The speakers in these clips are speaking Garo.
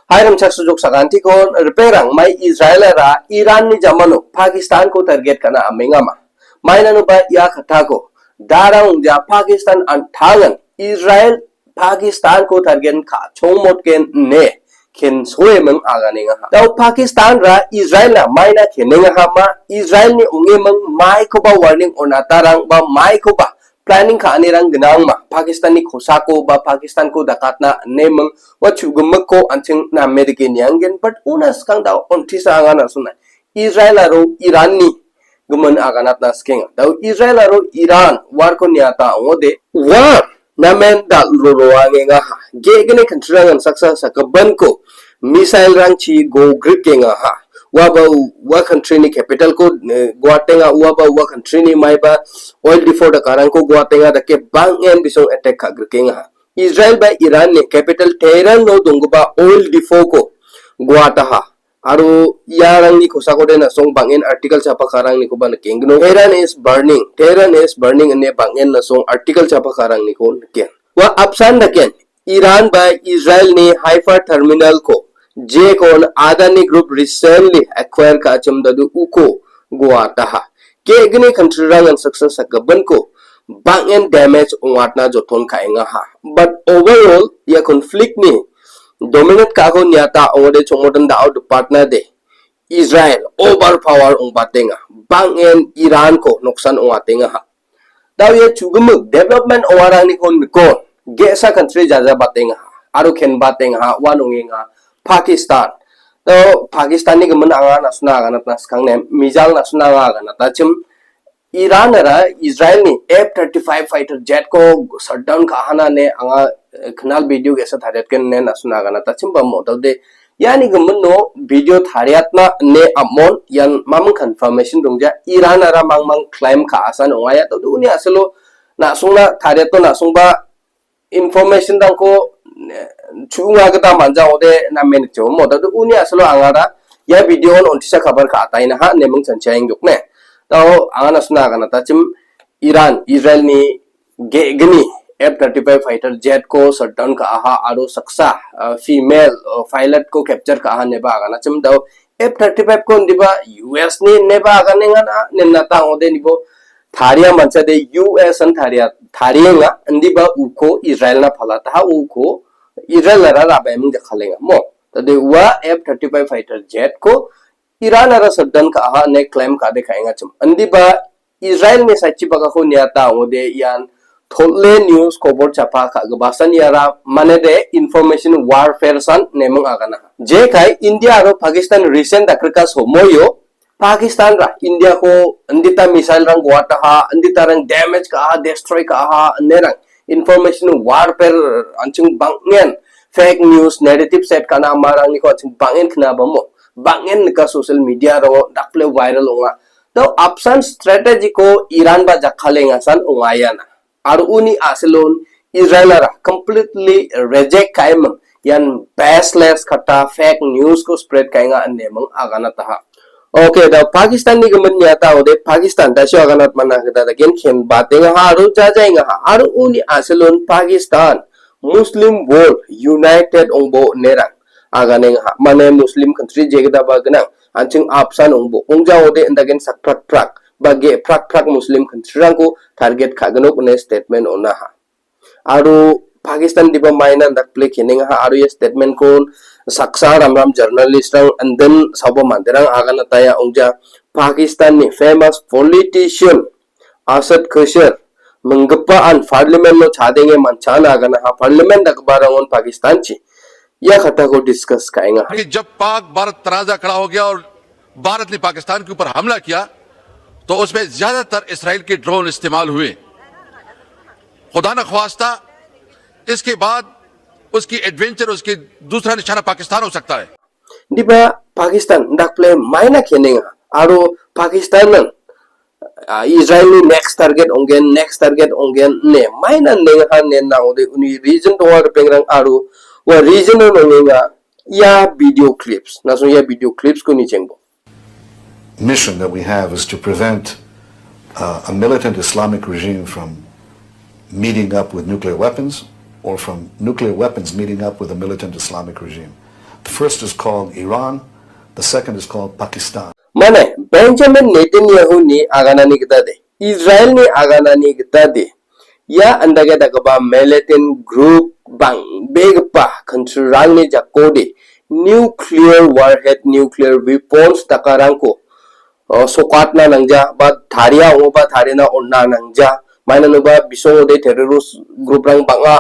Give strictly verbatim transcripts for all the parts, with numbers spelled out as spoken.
Hai rimchaksochok sakantikon ripengrang mai Israel-ara Iran-ni jamano Pakistan-ko target ka·na amengama. Mainanoba ia katako darang ongja Pakistan an·tangan Israel Pakistan-ko target ka·chongmotgen ine kensoeming aganengaha. Dao Pakistan-ra Israel-na maina kenengaha ma Israel-ni ongeming maikoba warning onatarang ba maikoba planning ka·anirang gnangma Pakistan-ni kosako ba Pakistan-ko dakatna ineming ua chu·gimikko an·ching name dake nianggen, but una skang dao ontisa angan asona Israel aro Iran-ni gimin aganatna sikenga. Dao Israel aro Iran warko niata ong·ode war namen dal·roroangengaha. Ge·gni country-rangan saksa sakgipinko missile-rangchi gogrikengaha. Uaba u-, ua country-ni capital-ko, eh, guatenga, uaba ua country-ni maiba oil depot dakarangko guatenga dake bang·en bisong attack ka·grikengaha. Israel ba Iran-ni capital Tehran-o donggipa oil depot-ko guataha. Aro iarangni kosakode na·song bang·en article chapakarangnikoba nikenggipa. Tehran is burning, Tehran is burning ine bang·en na·song article chapakarangniko niken. Ua apsan daken Iran ba Israel-ni Haifa terminal-ko jekon Adani Group recently acquire ka·achim dadu uko guataha. Ge·gni country-rangan saksa sakgipinko bang·en damage ong·atna joton ka·engaha. But overall, ia conflict-ni dominate ka·ako niata ong·ode chongmoton dao dipatna de Israel overpower ong·batenga. Bang·en Iran-ko noksan ong·atengaha. Dao ia chu·gimik development ong·arangniko nikon ge·sa country jajabatengaha aro kenbatengaha uan ong·enga Pakistan. Dao Pakistan-ni gimin anga na·sona aganatna skang nem, missile na·sona anga aganatachim Iran-ara Israel-ni F thirty-five fighter jet-ko shutdown ka·ahana ine anga, eh, knal video ge·sa tariatgen ine na·sona aganatachimba mo. Dao de iani gimino video tariatna ine amon ian mamung confirmation dongja. Iran-ara mangmang claim ka·asan ong·aia. Dao de uni asilo na·songna tariato na·songba information-rangko, eh, chu·nga gita manja ong·ode namen nikjomo. Dao de uni asilo angara ia video-on ontisa kabar ka·atainaha ine ming chanchiaengjokne. Dao anga na·sona aganatachim Iran, Israel-ni ge·gni F thirty-five fighter jet-ko shutdown ka·aha aro saksa, ah, female, ah, pilot-ko capture ka·aha ineba aganachim dao F thirty-five-ko indiba U S-ni ineba aganengana ine nata ong·ode nibo taria manchade U S-an taria, tarienga indiba uko Israel-na palataha uko Israel-ara rabaiming jakkalenga mo. Dao de ua F thirty-five fighter jet-ko Iran-ara shutdown ka·aha ine claim ka·ade ka·engachim. Indiba Israel-ni side-chi bagako niata ong·ode ian tole news kobor chapa ka·gipasan iara manede information warfare-san neming agana. Jekai India aro Pakistan recent dakrika somoio Pakistan-ra India-ko indita missile-rang guataha, inditarang damage ka·aha, destroy ka·aha inerang information warfare an·ching bang·en fake news narrative set ka·na amarangniko an·ching bang·en knabamo, bang·en nika social media-rango dakple viral ong·a. Dao apsan strategy-ko Iran ba jakkalengasan ong·aiana. Aro uni a·selon Israel-ara completely reject ka·eming, ian baseless kata fake news-ko spread ka·enga ineming aganataha. Okay, dao Pakistan-ni gimin niata ong·ode Pakistan dasio aganat mana gita dagen kenbatengaha aro jajaengaha. Aro uni a·selon Pakistan Muslim world united ong·bo inerang aganengaha. Mane Muslim country jegitaba gnang. An·ching apsan ong·bo. Ong·ja ong·ode indagen sakprakprak ba ge·prakprak Muslim country-rangko target ka·gnok ine statement on·aha. Aro Pakistan diba maina dakple kenengaha aro ia statement-ko saksa ramram journalist-rang indin saoba manderang aganataia ong·ja Pakistan-ni famous politician Asad Khashir minggipa an parliament-o chadenge manchana aganaha parliament dakgiparangon Pakistan-chi ia katako discuss ka·engaha. कि जब पाक भारत तनाजा खड़ा हो गया और भारत ने पाकिस्तान के ऊपर हमला किया, तो उसमें ज्यादातर इसराइल के ड्रोन इस्तेमाल हुए। खुदा न ख्वास्ता, इसके बाद उसकी एडवेंचर, उसकी दूसरा निशाना पाकिस्तान हो सकता है। Diba Pakistan dakple maina kenenga aro Pakistan-an, ah, Israel-ni next target ong·gen, next target ong·gen ine maina nengaha ine na·ode uni reason donga ripengrang aro ua reason-o nongenga ia video clips. Naso ia video clips-ko nichengbo. Mission that we have is to prevent, uh, a militant Islamic regime from meeting up with nuclear weapons or from nuclear weapons meeting up with a militant Islamic regime. The First is called Iran, the second is called Pakistan. Mane, Benjamin Netanyahu-ni aganani gita de, Israel-ni aganani gita de, ia andake dakgipa militant group bang·begipa country-rangni jakode nuclear warhead, nuclear weapons dakarangko, o, sokatna nangja, ba taria ong·oba tarina on·na nangja, mainanoba bisongode terrorist group-rang bang·a,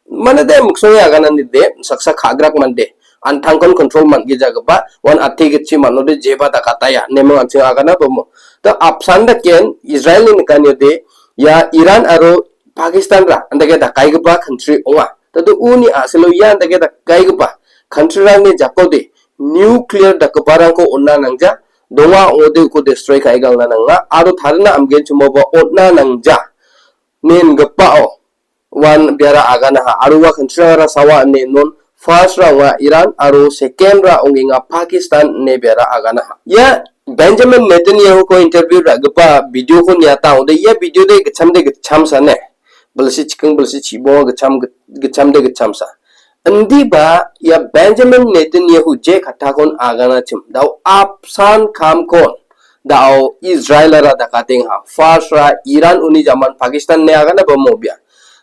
mane de miksonge aganani de, saksa kagrak mande, an·tangkon control man·gijagipa, uan ate gitchi man·ode jeba dakataya, neming an·ching agana bomo. To apsan daken, Israel-ni nikanio de, ia Iran aro Pakistan-ra, andake dakaigipa country ong·a. Tado uni a·selo ia andake dakaigipa country-rangni jakode, nuclear dakgiparangko on·na nangja, donga ong·ode uko destroy ka·e galna nanga, aro tarina amgenchimoba on·na nangja, nengipao. Uan biara aganaha, aro ua country-rangara sawa ine non first-ra ong·a Iran aro second-ra ong·enga Pakistan ine biara aganaha. Ia Benjamin Netanyahu-ko interview ra·gipa video-ko niata ong·ode, ia video de gitcham de gitcham sane. Bilsi chiking bilsi chibonga gitcham git-, gitcham de gitcham sa. Indiba ia Benjamin Netanyahu je kattakon aganachim. Dao apsan kamkon. Dao Israel-ara dakatenga. First-ra Iran uni jaman Pakistan ine agana ba mobia.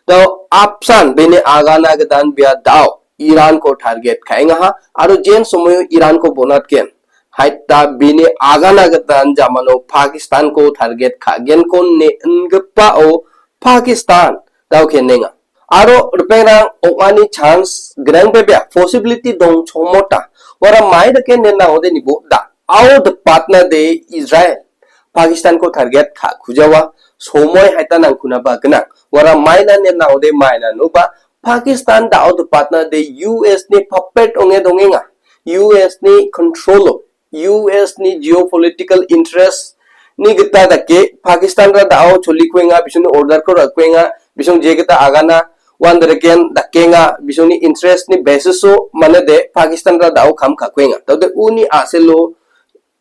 Dao apsan bini agana gitan bia dao Iran-ko target ka·engaha. Aro jen somoio Iran-ko bonatgen. Haita bini agana gitan jamano Pakistan-ko target ka·genkon ne ingipao Pakistan dao kenenga. Aro ripengrang ong·ani chance gnang bebea, possibility dongchongmota. Uara mai dake nena ode nibo da. Ao dipatna de Israel. Pakistan-ko target ka·kujawa, somoi haita nangkunaba gnang. Uara maina nena ode maina noba, Pakistan dao dipatna de U S ni puppet ong·e dongenga. U S ni control-o. U S ni geopolitical interest ni gita dake Pakistan-ra dao cholikuenga, bisongni order-ko ra·kuenga, bisong je gita agana, uan dereken dakenga, bisongni interest ni basis-o mane de Pakistan-ra dao kam ka·kuenga. Tode uni a·selo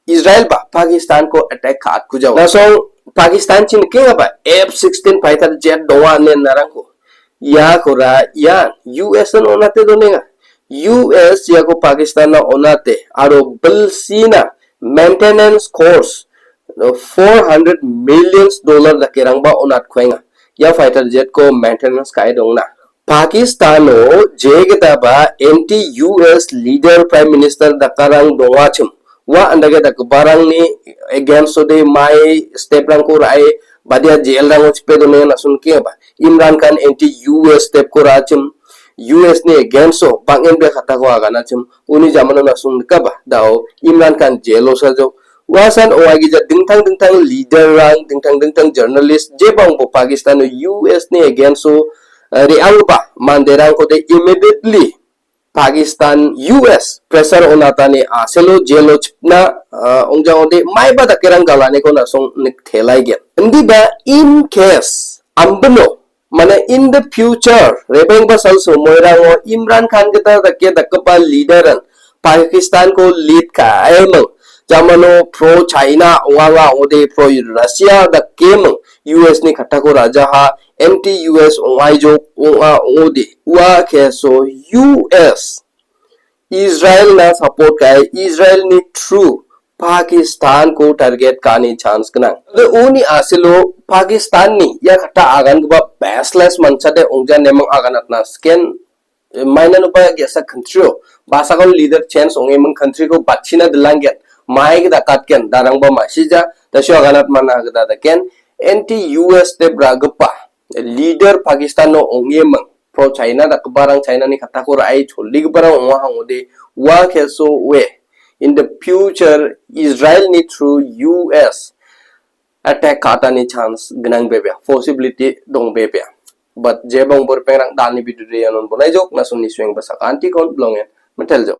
Israel ba Pakistan-ko attack ka·atkujawa. Nasong Pakistan-chi nikenga ba F sixteen fighter jet donga ine narangko. Iakora ian U S-an on·ate donenga. U S iako Pakistan-na on·ate aro bilsina maintenance cost four hundred millions dollar dakerangba on·atkuenga. Ia fighter jet-ko maintenance ka·e dongna. Pakistano jegitaba anti-U S leader Prime Minister dakarang dongachim. Ua andake dakgiparangni against-ode mai step-rangko ra·e badia jail-rango chipe donenga nasun keba. Imran Khan anti-U S step-ko ra·achim. U S ni against-o bang·en bia kattako aganachim. Uni jamano nasun nikaba. Dao Imran Khan jail-o sajok. Uasan ong·aigija dingtang dingtang leader-rang, dingtang dingtang journalist, jebangbo Pakistano U S ni against-o, eh, re·anggipa manderangkode immediately Pakistan U S pressure on·atani a·selo jail-o chipna, ah, ong·jangode maiba dakerang galaniko nasong niktelaigen. Indiba in case ambino, mane in the future, rebengba sal somoirango Imran Khan gita dake dakgipa leader-an Pakistan-ko lead ka·eming. Jamano pro China ong·anga ong·ode pro Russia dakeming. U S ni kattako rajaha anti U S ong·aijok ong·a ong·ode. Ua keso U S Israel-na support ka·e, Israel-ni through Pakistan-ko target ka·ani chance gnang. Uni a·selo Pakistan-ni ia katta agangipa baseless manchate ong·ja neming aganatna sken, eh, mainanoba ge·sa country-o basakon leader change ong·eming country-ko batchina dilanggen, mai gita katgen, darangba ma·sija, dasio aganat mana gita daken, anti U S step ra·gipa leader Pakistan-o ong·eming, pro China dakgiparang China-ni kattako ra·e choligiparang ong·a ong·ode, ua keso oe. In the future, Israel-ni through U S attack ka·atani chance gnang bebea, possibility dong bebea. But jebang borpengrang dani video de anon bonaijok, nasun ni sueng ba sakantikon blongen meteljok.